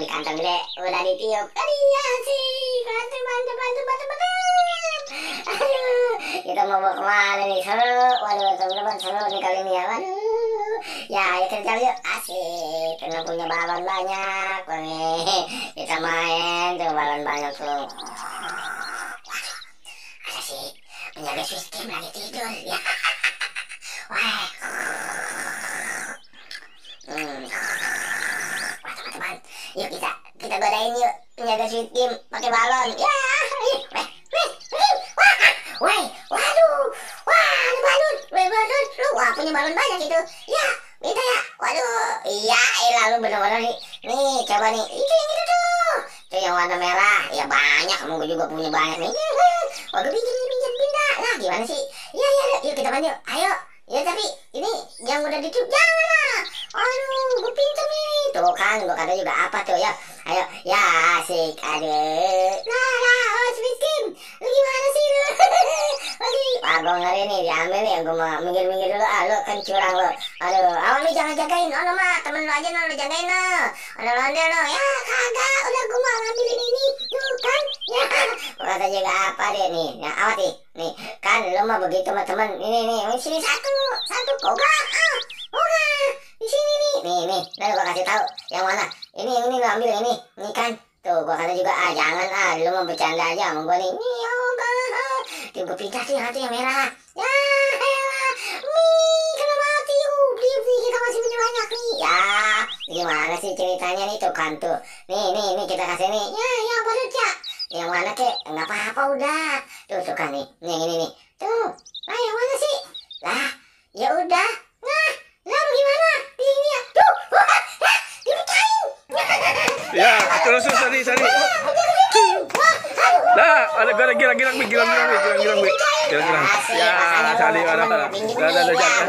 di kantong gede udah ditiup. Tadi asik. Bantu. Aduh, kita mau bawa kemana nih? Seru. Waduh, teman-teman seru nih kali ini ya. Waduh. Ya, kita cari yuk. Asik. Karena punya balon banyak. Nih, kita main tuh balon banyak tuh. Ada sih penjaga sistem lagi tidur ya. Wah. Wah, teman-teman, yuk kita godain yuk penjaga sistem pakai balon. Ya. Wah, punya balon banyak itu. Ya, minta ya. Waduh, iya, lalu bener-bener nih. Nih, coba nih. Itu yang itu tuh. Itu yang warna merah. Ya banyak, kamu juga punya banyak nih. Wah, gue pinjam. Nah, gimana sih? Ya, yuk kita main yuk. Ayo. Ya, tapi ini yang udah ditutup jangan lah. Aduh, gue pinjam nih. Tuh kan, gue kata juga apa tuh ya. Ayo, ya asik. Aduh. Lah, miskin. Lu gimana sih lu? Wah, gue ngeri nih, diambil nih, gue mau minggir dulu, lu kan curang lu. Aduh, awal lu jangan jagain, mah, temen lu aja lu jagain lu. Ondel-ondel lu, ya kagak, udah gue mau ngambilin ini, tuh kan, ya. Gue kata juga apa deh nih, nah awas nih, kan lu mah begitu mah temen, ini, sini satu, koga, di sini nih, lalu gue kasih tahu, yang mana, ini lu ambil ini kan, tuh gue kata juga, jangan lu mau bercanda aja sama gue nih, gue pindah sih hati yang merah. Ya elah, kena mati. Beli kita masih punya banyak nih. Ya, gimana sih ceritanya nih tuh kan tuh. Nih kita kasih nih. Ya baru ya. Yang mana kek? Enggak apa-apa udah. Tuh kan nih. Nih. Tuh. Lah yang mana sih? Lah, ya udah. Nah, lalu gimana? Di sini ya. Tuh. Dipecahin. Ya, terus sari. Nah, ada girang. Ya, sali mana? Dah. Sali, jam.